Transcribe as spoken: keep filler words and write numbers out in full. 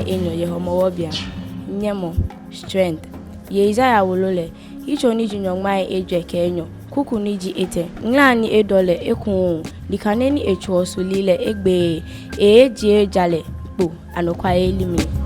enyɔ yɛ Hɔmɔwɔ beiaŋ. Nyɛmɔ, strength. Yɛ Isaiah wolo lɛ, yitso ni ji nyɔŋmai ejwɛ kɛ enyɔ, kuku ni ji etɛ, ŋla ni edɔ lɛ ekuuu, ni kane ni etsoɔ suli lɛ egbeee, eeejie jalɛ kpo, anɔkwale mli.